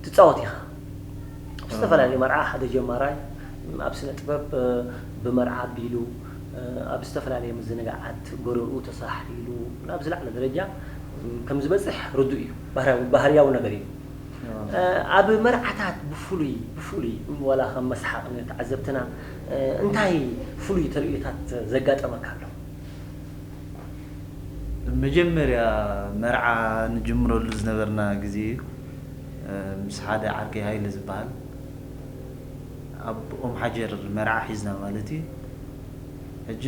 ትጻወት ኢኻ። ኣብ ዝተፈላለዩ መርዓ ሓደ ጀማራይ ኣብ ስነ ጥበብ ብመርዓ ኣቢሉ ኣብ ዝተፈላለየ ምዝንጋዓት ጎረርኡ ተሳሒሉ ናብ ዝለዓለ ደረጃ ከም ዝበጽሕ ርዱእ እዩ። ባህርያዊ ባህርያዊ ነገር እዩ። ኣብ መርዓታት ብፍሉይ ብፍሉይ ዋላ ከም መስሓቕ ንተዓዘብትና እንታይ ፍሉይ ተርእዮታት ዘጋጠመካ ኣሎ? መጀመርያ መርዓ ንጅምረሉ ዝነበርና ግዜ እዩ። ምስ ሓደ ዓርከይ ሃይለ ዝበሃል ኣብ ኦም ሓጀር መርዓ ሒዝና ማለት እዩ። ሕጂ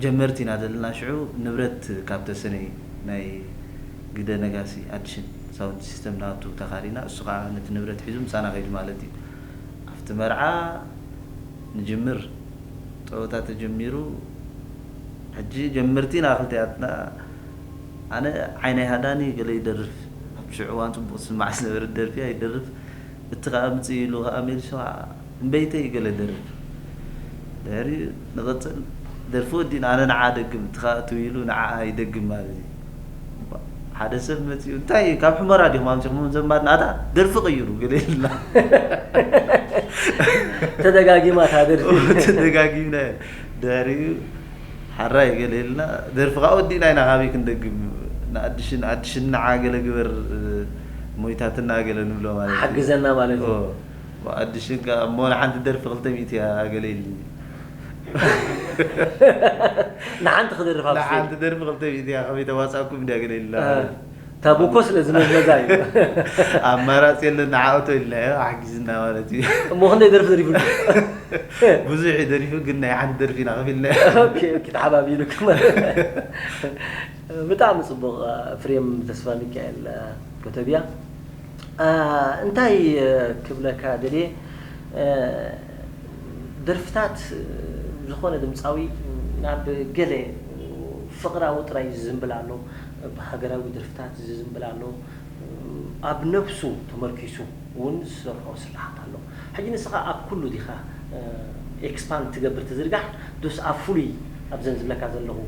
ጀመርቲ ኢና ዘለና። ሽዑ ንብረት ካብ ተሰነይ ናይ ግደ ነጋሲ ኣድሽን ሳውንድ ሲስተም ናቱ ተኻሪና፣ እሱ ከዓ ነቲ ንብረት ሒዙ ምሳና ከይዱ ማለት እዩ። ኣብቲ መርዓ ንጅምር፣ ፀወታ ተጀሚሩ። ሕጂ ጀመርቲ ኢና ክልቲኣትና። ኣነ ዓይነይ ሃዳኒ ገለ ይደርፍ፣ ኣብ ሽዑ እዋን ፅቡቕ ዝስማዕ ዝነበረ ደርፊ ኣይደርፍ። እቲ ከዓ ምፅእ ኢሉ ከዓ ሜልሶ ከዓ እምበይተይ ገለ ደርፍ። ድሕሪ ንቐፅል ደርፊ ወዲእና ኣነ ንዓ ደግም፣ እቲ ከዓ እትው ኢሉ ንዓ ይደግም ማለት እዩ። ሓደ ሰብ መፂኡ እንታይ ካብ ሕመራ ዲኹም ኣምፂኹም ዘማድና ኣታ ደርፊ ቀይሩ ገለ ኢልና። ተደጋጊማ እታ ደርፊ። ተደጋጊምና። ድሕሪኡ ሓራይ ገለ ኢልና ደርፊ ከዓ ወዲእና ኢና። ካበይ ክንደግም? ንኣድሽን ኣድሽን ንዓ ገለ ግበር፣ ሞይታትና ገለ ንብሎ ማለት እዩ። ሓግዘና ማለት እዩ። ኣድሽን ከዓ እሞ ንሓንቲ ደርፊ ክልተ ሚእቲ እያ ገለ ኢልኒ። ንሓንቲ ክደርፍ ኣብ ስቴጅ። ንሓንቲ ደርፊ ክልተ ሚእቲ እያ፣ ከመይ ተዋፃእኩም እንድያ ገለ ኢልና። ታቡኮ ስለ ዝመዝመዛ እዩ። ኣማራፂ የለን፣ ንዓእቶ ኢልናዮ፣ ኣሕጊዝና ማለት እዩ። እሞ ክንደይ ደርፊ ደሪፉ ኣሎ? ብዙሕ እዩ ደሪፉ፣ ግን ናይ ሓንቲ ደርፊ ኢና ከፊልናዮ። ኦኬ፣ ኦኬ፣ ተሓባቢሩኩም። ብጣዕሚ ፅቡቕ። ፍሬም ተስፋ ሚካኤል ኮተብያ፣ እንታይ ክብለካ ደልየ፣ ደርፍታት ዝኾነ ድምፃዊ ናብ ገለ ፍቕራዊ ጥራይ ዝዝንብል ኣሎ፣ ብሃገራዊ ደርፍታት ዝዝንብል ኣሎ፣ ኣብ ነብሱ ተመርኪሱ እውን ዝሰርሖ ስራሓት ኣሎ። ሕጂ ንስኻ ኣብ ኩሉ ዲኻ ኤክስፓንድ ትገብር ትዝርጋሕ፣ ዶስ ኣብ ፍሉይ ኣብዘን ዝብለካ ዘለኹ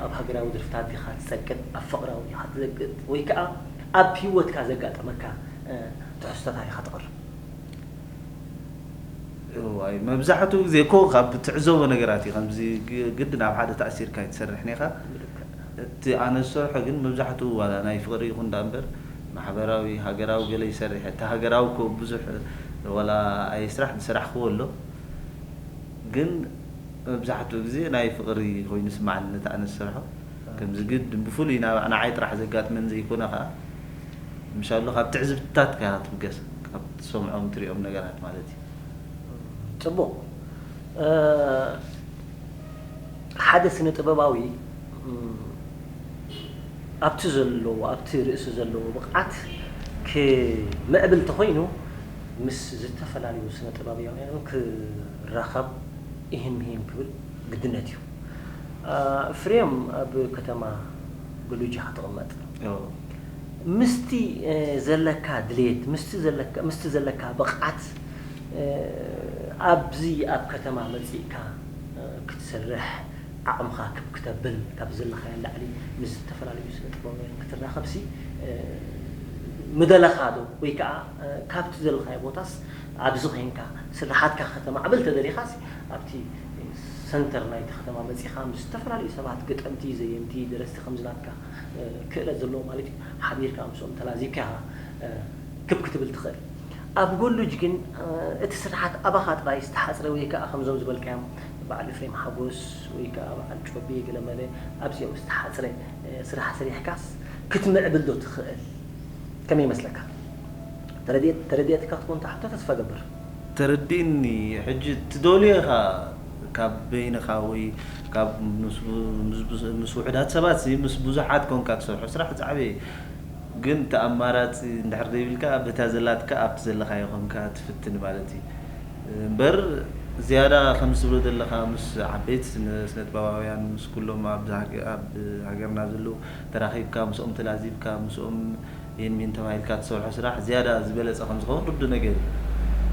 ኣብ ሃገራዊ ደርፍታት ዲኻ ትጸቅጥ፣ ኣብ ፍቕራዊ ዲኻ ትዘቅጥ፣ ወይ ከኣ ኣብ ህይወትካ ዘጋጠመካ ትሕዝቶታት ኢኻ ተቕርብ? እዋይ፣ መብዛሕትኡ ግዜ እኮ ካብ ትዕዘቦ ነገራት እዩ። ከምዚ ግ- ግድን ኣብ ሓደ ተኣሲርካ ኣይትሰርሕን ኢኻ። እቲ ኣነ ዝሰርሖ ግን መብዛሕትኡ ዋላ ናይ ፍቕሪ ይኹን ደኣ እምበር ማሕበራዊ፣ ሃገራዊ ገለ ይሰርሕ። እቲ ሃገራዊ እኮ ብዙሕ ዋላ ኣይስራሕ ዝሰራሕክዎ ኣሎ። ግን መብዛሕትኡ ግዜ ናይ ፍቕሪ ኮይኑ ይስምዓኒ ነቲ ኣነ ዝሰርሖ። ከምዚ ግድን ብፍሉይ ናብ ንዓይ ጥራሕ ዘጋጥመን ዘይኮነ ኸኣ፣ ምሻሎ ካብ ትዕዝብትታትካ ትብገስ፣ ካብ ትሰምዖም ትሪኦም ነገራት ማለት እዩ። ጽቡቕ። ሓደ ስነ ጥበባዊ ኣብቲ ዘለዎ ኣብቲ ርእሲ ዘለዎ ብቕዓት ክምዕብል ተኾይኑ ምስ ዝተፈላለዩ ስነ ጥበባውያን ክራኸብ ኢሂን ምሂን ክብል ግድነት እዩ። ፍሬም ኣብ ከተማ ገሉጅ ኢኻ ትቕመጥ። ምስቲ ዘለካ ድሌት ምስቲ ዘለካ ምስቲ ዘለካ ብቕዓት ኣብዚ ኣብ ከተማ መጺእካ ክትሰርሕ ዓቕምኻ ክብ ክተብል ካብ ዘለኻዮ ንላዕሊ ምስ ዝተፈላለዩ ስነ ጥበባውያን ክትራኸብሲ ምደለኻ ዶ ወይ ከዓ ካብቲ ዘለኻዮ ቦታስ ኣብዚ ኮይንካ ስራሓትካ ከተማዕብል ተደሊኻስ ኣብቲ ሰንተር ናይቲ ከተማ መጺኻ ምስ ዝተፈላለዩ ሰባት ገጠምቲ፣ ዘየምቲ፣ ደረስቲ ከምዚ ናትካ ክእለት ዘለዎ ማለት እዩ ሓቢርካ ምስኦም ተላዚብካ ኢኻ ክብ ክትብል ትኽእል። ኣብ ጎሉጅ ግን እቲ ስርሓት ኣባኻ ጥራይ ዝተሓጽረ ወይ ከኣ ከምዞም ዝበልካዮም በዓል ኤፍሬም ሓጎስ ወይ ከኣ በዓል ጮቤ ገለመለ ኣብዚኦም ዝተሓጽረ ስራሕ ሰሪሕካስ ክትምዕብል ዶ ትኽእል? ከመይ ይመስለካ? ተረድኤትካ ክትኮን ትሓቶ ተስፋ ገብር። ተረዲእኒ። ሕጂ ትደልዮ ኢኻ ካብ በይንኻ ወይ ካብ ምስ ውሑዳት ሰባት ምስ ብዙሓት ኮንካ ትሰርሖ ስራሕ ዝዓበየ ግን እቲ ኣማራፂ እንድሕር ዘይብልካ በታ ዘላትካ ኣብቲ ዘለኻዮ ኮንካ ትፍትን ማለት እዩ እምበር ዝያዳ ከም ዝብሎ ዘለኻ ምስ ዓበይቲ ስነጥበባውያን ምስ ኩሎም ኣብ ሃገርና ዘለዉ ተራኺብካ ምስኦም ተላዚብካ ምስኦም ይህን ሚን ተባሂልካ ትሰርሖ ስራሕ ዝያዳ ዝበለፀ ከም ዝኸውን ርዱ ነገር እዩ።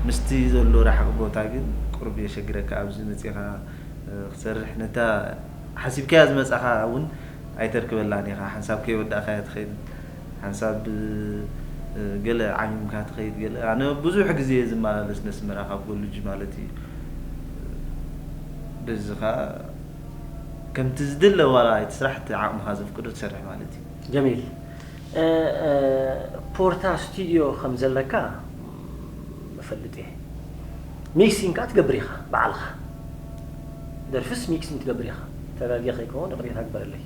ምስቲ ዘሎ ራሕቂ ቦታ ግን ቁሩብ የሸግረካ ኣብዚ መፂኻ ክትሰርሕ ነታ ሓሲብካያ ዝመፃኻ እውን ኣይተርክበላን ኢኻ ሓንሳብ ከይወዳእካያ ትኸይድ ሓንሳብ ገለ ዓሚምካ ትኸይድ ገለ። ኣነ ብዙሕ ግዜ እየ ዝመላለስ ነስመራ ካብ ኮሌጅ ማለት እዩ። በዚ ኸኣ ከምቲ ዝድለ ዋላ እቲ ስራሕ እቲ ዓቕምኻ ዘፍቅዶ ትሰርሕ ማለት እዩ። ጀሚል፣ ፖርታ ስቱድዮ ከም ዘለካ እፈልጥ እየ። ሚክሲንግ ከኣ ትገብር ኢኻ ባዕልኻ። ደርፍስ ሚክሲንግ ትገብር ኢኻ። ተጋግየ ከይከውን ይቕሬታ ግበረለይ።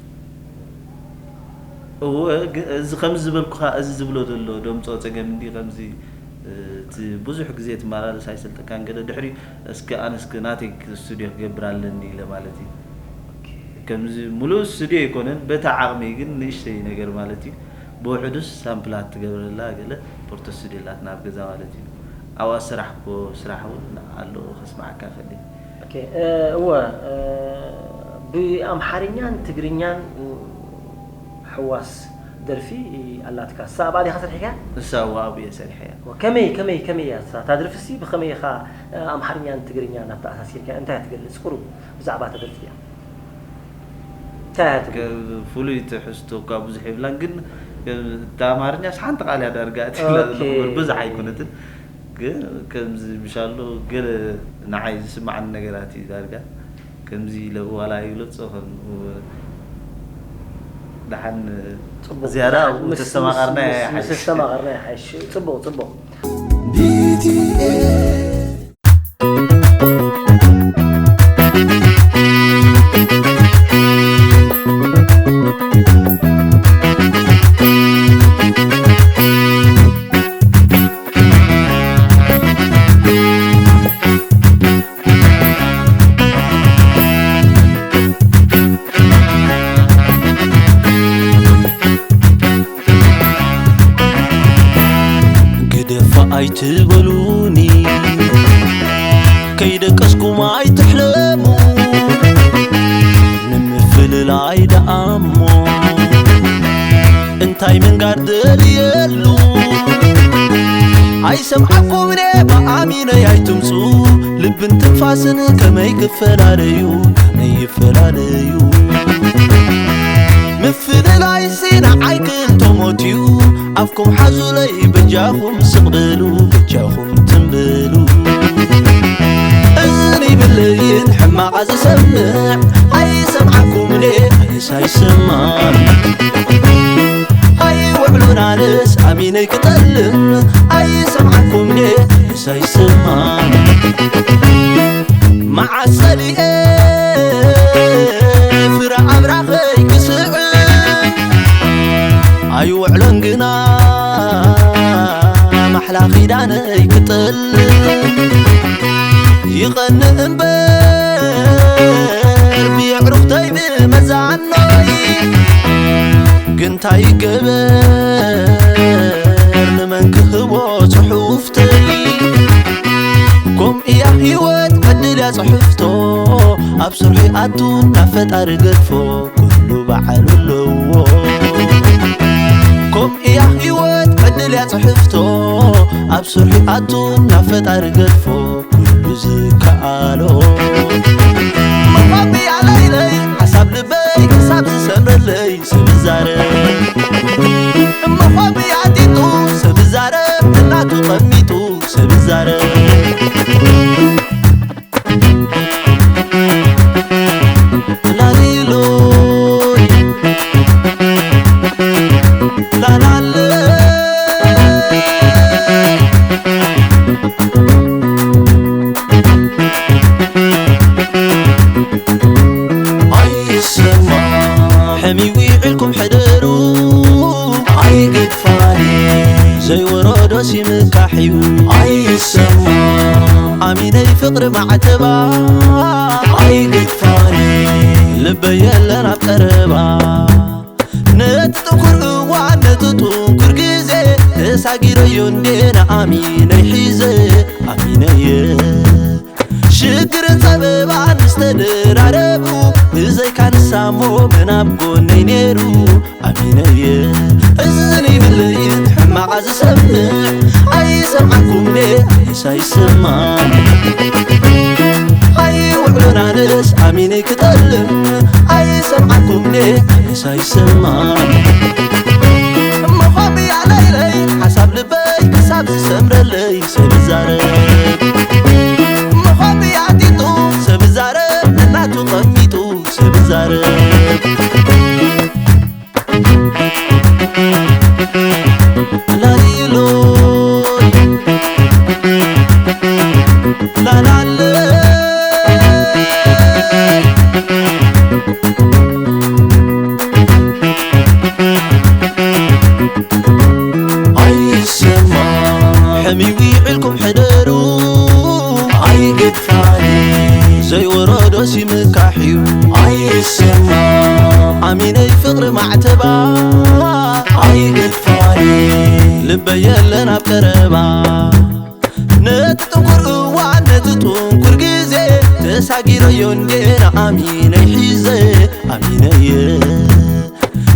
እወ፣ ግ- እዚ ከምዚ ዝበልኩኻ፣ እዚ ዝብሎ ዘሎ ደምጾ ጸገም እንዲ ከምዚ፣ እ፣ እቲ ብዙሕ ግዜ ትመላለስ ኣይሰልጠካን ገለ ድሕሪ፣ እስከ ኣነ እስከ ናተይ ስቱድዮ ክገብር ኣለኒ ኢለ ማለት እዩ። ከምዚ ሙሉእ ስቱድዮ ኣይኮነን፣ በታ ዓቕመይ ግን ንእሽተይ ነገር ማለት እዩ። ብውሕዱስ ሳምፕላት ትገብረላ ገለ ፖርቶ ስቱድዮ ኣላትና ኣብ ገዛ ማለት እዩ። ኣብኣ ዝሰራሕኩዎ ስራሕ እውን ኣሎ ከስምዓካ እኽእል እየ። ኦኬ፣ እ፣ እወ፣ እ፣ ብኣምሓርኛን ትግርኛን፣ እ፣ ሕዋስ ደርፊ ኣላትካ። እሳ ኣብኣ ዲኻ ሰሪሕካያ? እሳ እወ ኣብኡ እየ ሰሪሐያ። ከመይ፣ ከመይ፣ ከመይ እያ እሳ? እታ ደርፊሲ ብኸመይ ኢኻ፣ እ፣ ኣምሓርኛን ትግርኛን ኣተኣሳሲርካያ? እንታይ እያ ትገልጽ? ቁሩብ ብዛዕባ እታ ደርፊ እያ። እንታይ እያ ትብል? ከ- ፍሉይ ትሕዝቶ እኳ ብዙሕ የብላን፣ ግን እታ ኣምሓርኛስ ሓንቲ ቃል እያ ዳርጋ እትብላ ኦኬ። ዘለኹ፣ ብዙሕ ኣይኮነትን። ግን ከምዚ ምሻሎ ገለ ንዓይ ዝስምዓኒ ነገራት እዩ ዳርጋ። ከምዚ ኢለ ዋላ ይግለጾ ከም ደሓን ጽቡቕ። ዝያዳ ምስ- ምስ- ተስተማቐርና ምስ- ምስ ይሓይሽ። ተስተማቐርና ይሓይሽ። ጽቡቕ፣ ጽቡቕ። ዲቲኤ ግደፋ ኣይትበሉኒ፣ ከይደቀስኩም ኣይትሕለሙ፣ ንምፍልላይ ደኣ እሞ እንታይ ምንጋር ደልየሉ? ኣይሰምዓኩምን እየ ብኣሚነይ ኣይትምጹ፣ ልብን ትንፋስን ከመይ ክፈላለዩ፣ ከመይ ይፈላለዩ? ምፍልላይሲ ንዓይ ክልተ ሞት እዩ፣ ኣፍኩም ሓዙለይ በጃኹም ስቕ በሉ፣ በጃኹም ትም በሉ። እዝኒ ይብለይን ሕማቓ ዝሰምዕ፣ ኣይሰምዓኩምን እየ ኣነስ ኣይሰማን። ኣይውዕሉን ኣነስ ኣሚነይ ክጠልም፣ ኣይሰምዓኩምን እየ ኣነስ ኣይሰማን። መዓስ ጸሊኤ ፍረ ኣብራኸይ ክስዕብ፣ ኣይውዕሎን ግና ማሕላ ኪዳነይ ክጥል። ይቐንእ እምበር ብየዕሩኽተይ ብመዛኖይ፣ ግን እንታይ ይገበር ንመን ክህቦ ጽሑፍተይ? ከምኡ እያ ህይወት ዕድል እያ ጽሕፍቶ፣ ኣብ ስርሑ ኣቱ ናብ ፈጣሪ ገድፎ፣ ኩሉ በዓሉ ኣለዎ። ከምኡ እያ ህይወት ዕድል እያ ጽሕፍቶ፣ ኣብ ስርሑ ኣቱ ናብ ፈጣሪ ገድፎ፣ ኩሉ ዝከኣሎ። መፋብያ ለይለይ ሓሳብ ልበይ ክሳብ ዝሰምረለይ ሰብ ይዛረብ። መፋብያ ጢጡ ሰብ ይዛረብ፣ እናቱ ቀሚጡ ሰብ ይዛረብ። ላሊሎይ ላላለይ ኣይሰማ ሕሚ ዊዕልኩም ሕደሩ ኣይግድፋኒ ዘይወረዶ ሲምካሕ እዩ ኣይሰማ ኣሚነይ ፍቕሪ ማዕተባ ኣይግድፋኒ ልበይ የለን ኣብ ቀረባ ነቲ ጥንኩር እዋን ነቲ ጥንኩር ግዜ ተሳጊረዮ እንዴ ንኣሚነይ ሒዘ ኣሚነየ ሽግርን ጸበባን ምስተደራረቡ ብዘይካ ንሳሞ መን ኣብ ጎነይ ነይሩ ኣሚነየ እዝን ይብለይን ሕማቓ ዝሰምዕ ኣይሰምዓኩምኔ ኣነስ ኣይሰማን ኣይውዕሎን ኣነስ ኣሚነይ ክጠልም ኣይሰምዓኩምኔ ኣነስ ኣይሰማን መኾብያ ለይለይ ሓሳብ ልብ ዝሰምረለይ ሰብ ዛረብ። መኾኒ ኣጢጡ ሰብ ዛረብ፣ እናቱ ቀሚጡ ሰብ ዛረብ። ላሊሎይ ላላለይ ኣይሰማ ሕሚ ዊዕልኩም ሕደሩ ኣይግድፋኒ ዘይወረዶ ሲምካሕዩ ኣይሰማ ኣሚነይ ፍቕሪ ማዕተባ ኣይግድፋኒ ልበይ የለን ኣብ ቀረባ ነቲ ጥንኩር እዋን ነቲ ጥንኩር ግዜ ተሳጊረዮ እንዴ ንኣሚነይ ሒዘ ኣሚነየ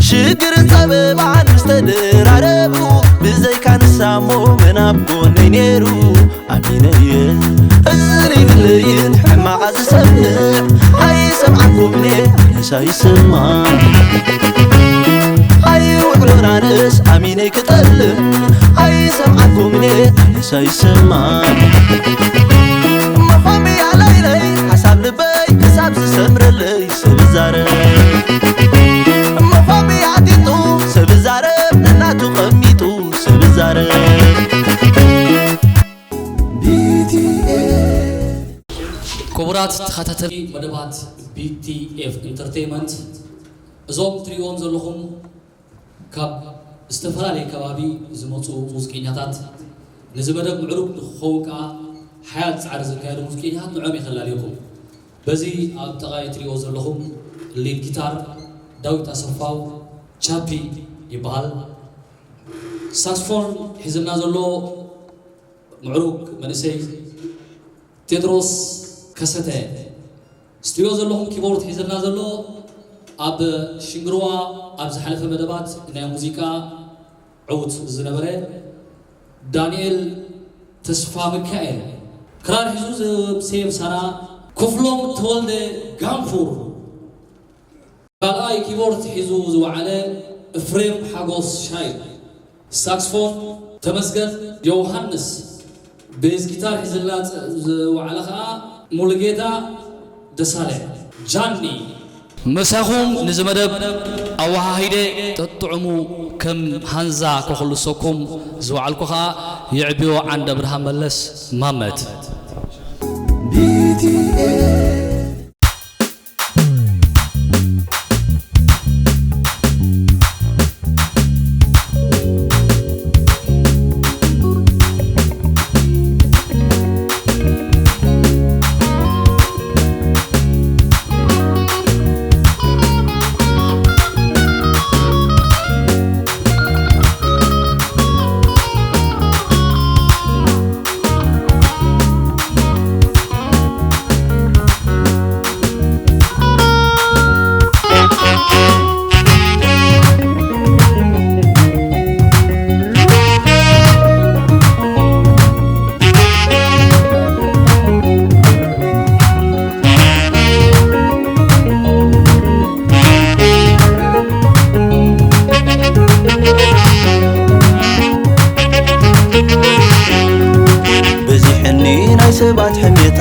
ሽግርን ጸበባን ምስ ተደራረቡ ብዘይካ ንሳሞ መን ኣብ ጎነይ ነይሩ ኣሚነየ እዝኒ ብለይን ሕማቓ ዝሰምዕ ኣይሰምዓኩምኔ ኣነሳ ይስማ ኣይውዕሎን ኣነስ ኣሚነይ ክጠልም ኣይሰምዓኩምኔ ኣነሳ ይስማ መኾምያ ለይለይ ሓሳብ ልበይ ክሳብ ዝሰምረለይ ሰብ ዛረብ መኾምያ ጢጡ ሰብ ዛረብ ነናቱ ቀሚጡ ሰብ ዛረብ ክቡራት ተኸታተሊ መደባት ቢቲኤፍ ኢንተርቴይመንት እዞም ትሪእዎም ዘለኹም ካብ ዝተፈላለየ ከባቢ ዝመፁ ሙዚቀኛታት ነዚ መደብ ምዕሩግ ንክኸውን ከዓ ሓያል ፃዕሪ ዘካየዱ ሙዚቀኛታት ንዕኦም የኸላልየኩም በዚ ኣብ ጠቓይ ትሪእዎ ዘለኹም ሊድ ጊታር ዳዊት ኣሰፋው ቻፒ ይበሃል ሳክስፎን ሒዝና ዘሎ ምዕሩግ መንእሰይ ቴድሮስ ከሰተ ስትዮ ዘለኹም ኪቦርድ ሒዝና ዘሎ ኣብ ሽንግርዋ ኣብ ዝሓለፈ መደባት ናይ ሙዚቃ ዕውት ዝነበረ ዳንኤል ተስፋ ሚካኤል ክራር ሒዙ ዝሰየም ሳራ ክፍሎም ተወልደ ጋንፉር ካልኣይ ኪቦርድ ሒዙ ዝወዓለ እፍሬም ሓጎስ ሻይ፣ ሳክስፎን ተመስገን ዮውሃንስ፣ ቤዝ ጊታር ሒዝልና ዝወዓለ ኸዓ ሙሉጌታ ደሳለ ጃኒ። ምሳኹም ንዚ መደብ ኣወሃሂደ ጠጥዑሙ ከም ሃንዛ ከኹልሰኩም ዝወዓልኩ ኸዓ የዕብዮ ዓንደ ብርሃን መለስ ማመት። በዚሕኒ ናይ ሰባት ሕሜታ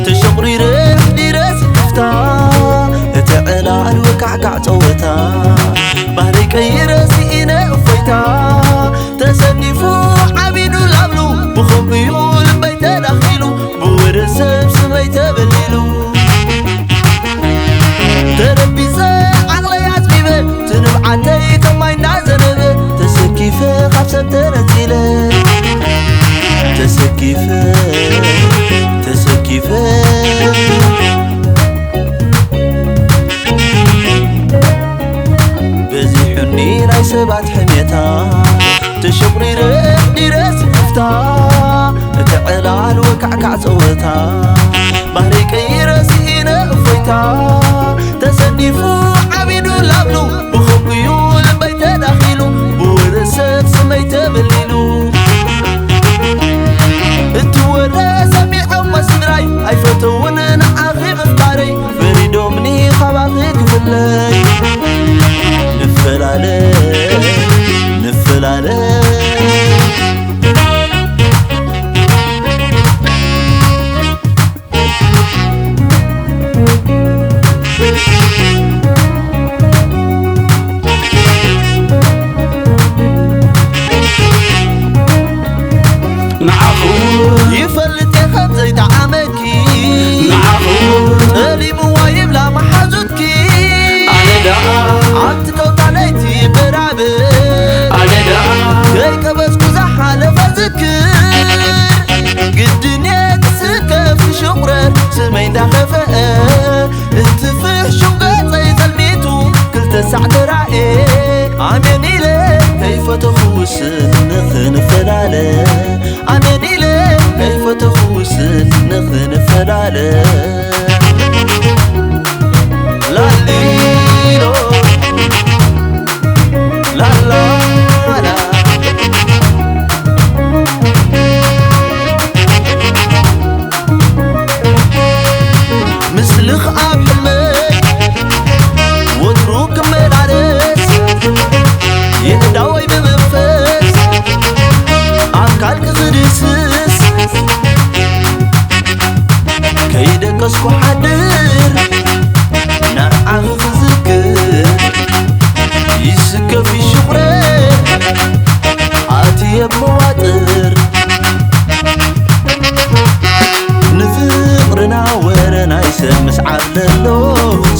ተሸቑሪረ ኣሕዲረ ስክፍታ እቲ ዕላል ወካዕካዕ ጸወታ ባህሪ ቀይረ ስኢነ እፎይታ ተሰኒፉ ዓቢዱ ላብሉ ብኸምኡ'ዩ ልበይ ተዳኺሉ ብወረ ሰብ ስመይ ተበሊሉ ተረቢጸ ዓቕለይ ኣጽቢበ ትንብዓተይ ከም ማይ እናዘነበ ተሰኪፈ ካብ ሰብ ተነጺለ ተሰኪፈ ተሰኪፈ በዚሑኒ ናይ ሰባት ሕሜታ ተሸቑሪረ ኣሕዲረ ስክፍታ እቲ ዕላል ወካዕካዕ ጸወታ ባህሪ ቀይረ ስኢነ እፎይታ ተሰኒፉ ዓቢዱ ላብሉ ብኸምኡ'ዩ ልበይ ተዳኺሉ ብወረ ሰብ ስመይ ተበሊሉ እቲ ወረ ሰሚዖሞ ስድራይ ኣይፈተውን ንዓኺ ምፍቃረይ ፈሪዶምኒ ካባኺ ክፍለይ ንፈላለ ንፈላለ ሳዕተራኤ ኣሜን ኢለ ከይፈተኹስ ንኽንፈላለ ኣሜን ኢለ ከይፈተኹስ ንኽንፈላለ ላሊሎ ላላላ ምስልኽ ኣብ ሕልመይ ወትሩ ክመላለስ የእዳወይ ብመንፈስ ኣካልኪ ክድስስ ከይደቀስኩ ሓድር ንዓኺ ክዝክር ይስከፍ ይሽቑረ ኣትየ ብመዋጥር ንፍቕርና ወረ ናይ ሰብ ምስዓር ደሎ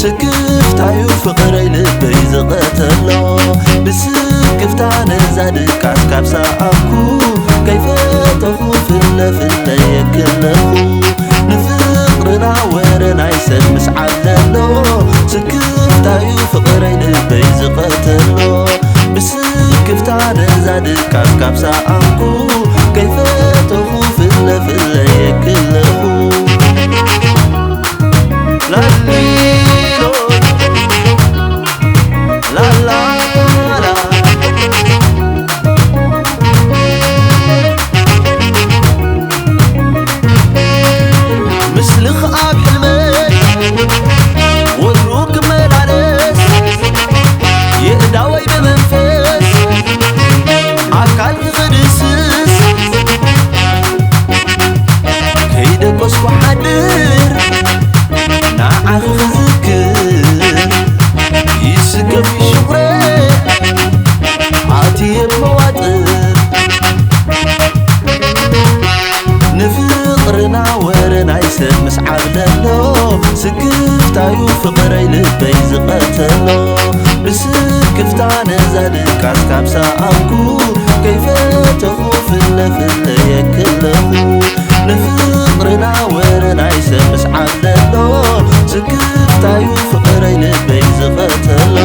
ስክፍታዩ ፍቕረይ ልበይ ዝቐተሎ ብስክፍታ ነዛ ድቃስ ካብ ሰኣንኩ ከይፈተኹ ፍለ ፍለ የክለኹ ንፍቕርና ወረ ናይ ሰብ ምስዓር ደሎ ስክፍታዩ ፍቕረይ ልበይ ዝቐተሎ ብስክፍታ ነዛ ድቃስ ካብ ሰኣንኩ ከይፈተኹ ፍለ ፍለ የክለኹ ላሊሎ ላላላ ምስልኽ ኣብ ሕልመይ ወትሩ ክመላለስ የእዳወይ ብመንፈስ ኣካልኪ ክድስስ ከይደቀስኩ ሓድር ንዓኺ ክዝክር ይስከፍ ይሽቑረ ኣትየ ብመዋጥር ንፍቕርና ወረ ናይ ሰብ ምስዓር ደሎ ስክፍታዩ ፍቕረይ ልበይ ዝቐተሎ ብስክፍታ ነዛ ድቃስ ካብ ሰኣንኩ ከይፈተኹ ፍለ ፍለ የክለኹ ንፍቕርና ወረ ናይ ሰብ ምስዓር ደሎ ስክፍታዩ ፍቕረይ ልበይ ዝቐተሎ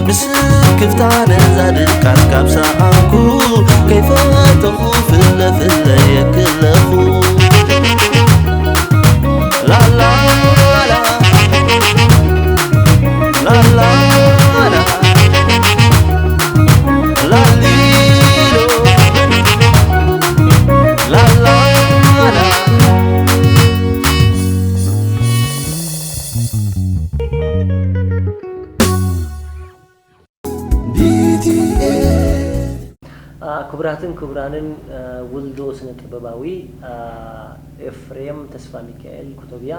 ብስክፍታ ነዛ ድቃስ ካብ ሰኣንኩ ከይፈተኹ ፍለ ፍለ የክለኹ ላላላ ላላላ ላሊሎ ላላላ ክቡራትን ክቡራንን ውልዶ ስነ ጥበባዊ ኤፍሬም ተስፋ ሚካኤል ኩቶብያ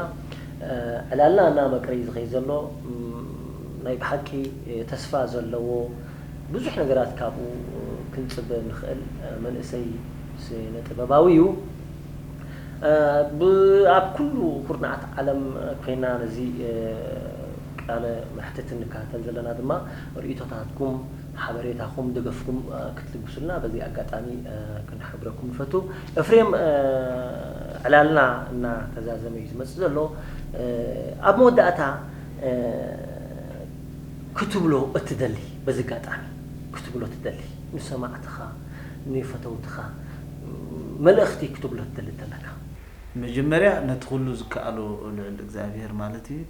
ዕላልና እናመቀረ እዩ ዝኸይድ ዘሎ። ናይ ብሓቂ ተስፋ ዘለዎ ብዙሕ ነገራት ካብኡ ክንፅበ ንኽእል መንእሰይ ስነ ጥበባዊ እዩ። ኣብ ኩሉ ኩርናዓት ዓለም ኮይና ነዚ ቃለ መሕትት እንከታተል ዘለና ድማ ርእይቶታትኩም፣ ሓበሬታኹም፣ ደገፍኩም ክትልግሱልና በዚ ኣጋጣሚ ክንሕብረኩም ንፈቱ። ኤፍሬም ዕላልና እናተዛዘመ እዩ ዝመፅእ ዘሎ። ኣብ መወዳእታ ክትብሎ እትደሊ፣ በዚ ኣጋጣሚ ክትብሎ እትደሊ ንሰማዕትኻ፣ ንፈተውትኻ መልእኽቲ ክትብሎ እትደሊ እንተለካ? መጀመርያ ነቲ ኩሉ ዝከኣሎ ልዑል እግዚኣብሄር ማለት እዩ።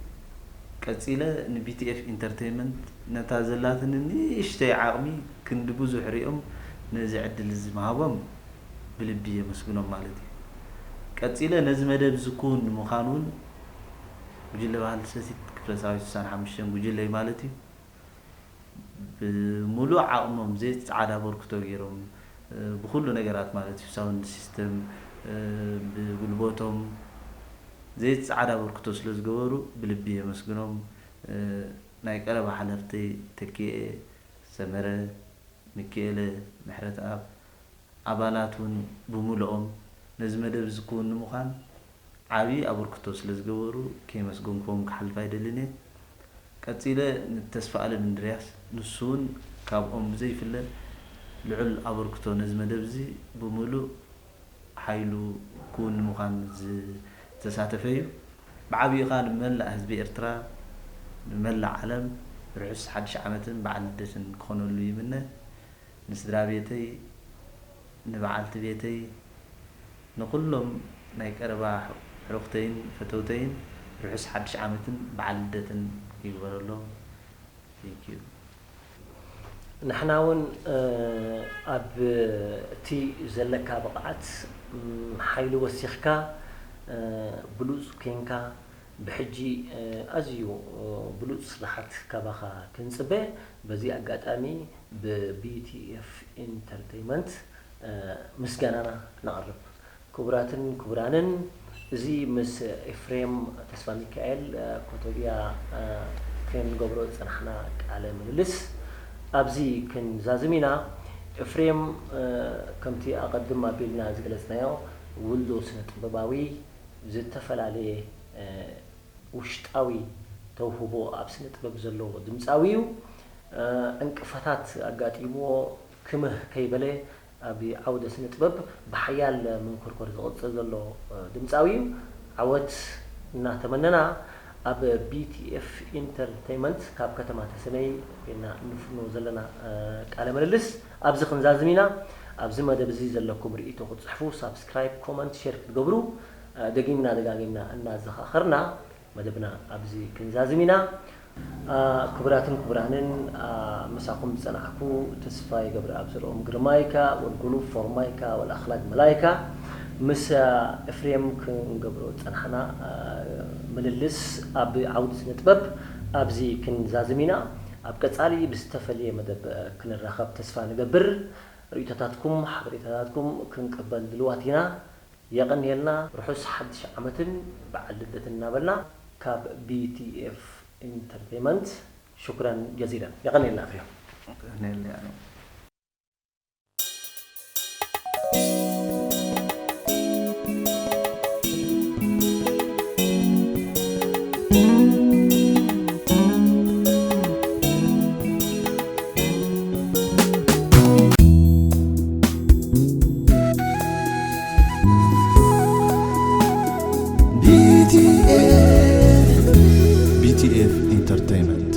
ቀጺለ ንቢቲኤፍ ኢንተርቴይመንት ነታ ዘላትኒ ንእሽተይ ዓቕሚ ክንዲ ብዙሕ ሪኦም ነዚ ዕድል እዚ ምሃቦም ብልቢ የመስግኖም ማለት እዩ። ቀጺለ ነዚ መደብ እዚ ክውን ንምዃን እውን ጉጅለ ባህሊ ሰቲት ክፍለ ሰራዊት ስሳን ሓሙሽተን ጉጅለይ ማለት እዩ። ብምሉእ ዓቕሞም ዘይጸዓድ ኣበርክቶ ገይሮም፣ እ፣ ብኹሉ ነገራት ማለት እዩ፣ ሳውንድ ሲስተም፣ እ፣ ብጉልበቶም ዘይጸዓድ ኣበርክቶ ስለ ዝገበሩ ብልቢ የመስግኖም። እ፣ ናይ ቀረባ ሓለፍተይ ተኪኤ፣ ሰመረ፣ ሚኪኤለ፣ ምሕረተኣብ፣ ኣባላት እውን ብምሉኦም ነዚ መደብ እዚ ክውን ንምዃን ዓቢ ኣበርክቶ ስለ ዝገበሩ ከየመስገንክዎም ክሓልፍ ኣይደልን እየ። ቀጺለ ንተስፋኣለም እንድርያስ፣ ንሱ እውን ካብኦም ብዘይፍለ ልዑል ኣበርክቶ ነዚ መደብ እዚ ብምሉእ ሓይሉ ክውን ንምዃን ዝተሳተፈ እዩ። ብዓቢኡ ኸኣ ንመላእ ህዝቢ ኤርትራ፣ ንመላእ ዓለም፣ ርሑስ ሓድሽ ዓመትን በዓል ልደትን ክኾነሉ ይምነ። ንስድራ ቤተይ፣ ንበዓልቲ ቤተይ፣ ንኹሎም ናይ ቀረባ ሕሩኽተይን ፈተውተይን ርሑስ ሓድሽ ዓመትን በዓል ልደትን ይግበረሎም። Thank you። ንሕና እውን ኣብ እቲ ዘለካ ብቕዓት ሓይሊ ወሲኽካ ብሉፅ ኮንካ ብሕጂ ኣዝዩ ብሉፅ ስራሓት ካባኻ ክንፅበ በዚ ኣጋጣሚ ብ BTF Entertainment ምስጋናና ነቕርብ። ክቡራትን ክቡራንን፣ እዚ ምስ ኤፍሬም ተስፋሚካኤል ኮቶብያ ክንገብሮ ዝጸናሕና ቃለ ምልልስ ኣብዚ ክንዛዝም ኢና። ኤፍሬም ከምቲ ኣቐድም ኣቢልና ዝገለጽናዮ ውልዶ ስነ ጥበባዊ ዝተፈላለየ ውሽጣዊ ተውህቦ ኣብ ስነ ጥበብ ዘለዎ ድምፃዊ እዩ። ዕንቅፋታት ኣጋጢምዎ ክምህ ከይበለ ኣብ ዓውደ ስነ ጥበብ ብሓያል መንኮርኮር ዝቕጽል ዘሎ ድምፃዊ እዩ። ዓወት እናተመነና ኣብ BTF Entertainment ካብ ከተማ ተሰነይ ኮይና እንፍኖ ዘለና ቃለ ምልልስ ኣብዚ ክንዛዝም ኢና። ኣብዚ መደብ እዚ ዘለኩም ርእይቶ ክትፅሕፉ፣ ሳብስክራይብ፣ ኮመንት፣ ሼር ክትገብሩ ደጊምና ደጋጊምና እናዘኻኸርና መደብና ኣብዚ ክንዛዝም ኢና። ክቡራትን ክቡራንን፣ ምሳኹም ዝጸናሕኩ ተስፋይ ገብረኣብ ዘርኦም ግርማይካ ወልጉሉ ፎርማይካ ወልኣኽላግ መላይካ ምስ ኤፍሬም ክንገብሮ ዝጸናሕና ምልልስ ኣብ ዓውዲ ስነ ጥበብ ኣብዚ ክንዛዝም ኢና። ኣብ ቀጻሊ ብዝተፈልየ መደብ ክንራኸብ ተስፋ ንገብር። ርእይቶታትኩም ሓበሬታታትኩም ክንቅበል ድልዋት ኢና። የቐንየልና። ርሑስ ሓድሽ ዓመትን በዓል ልደትን እናበልና ካብ BTF Entertainment ሽኩራን ጀዚለን። የቐንየልና ፍሬም። የቐንየልና። BTF Entertainment.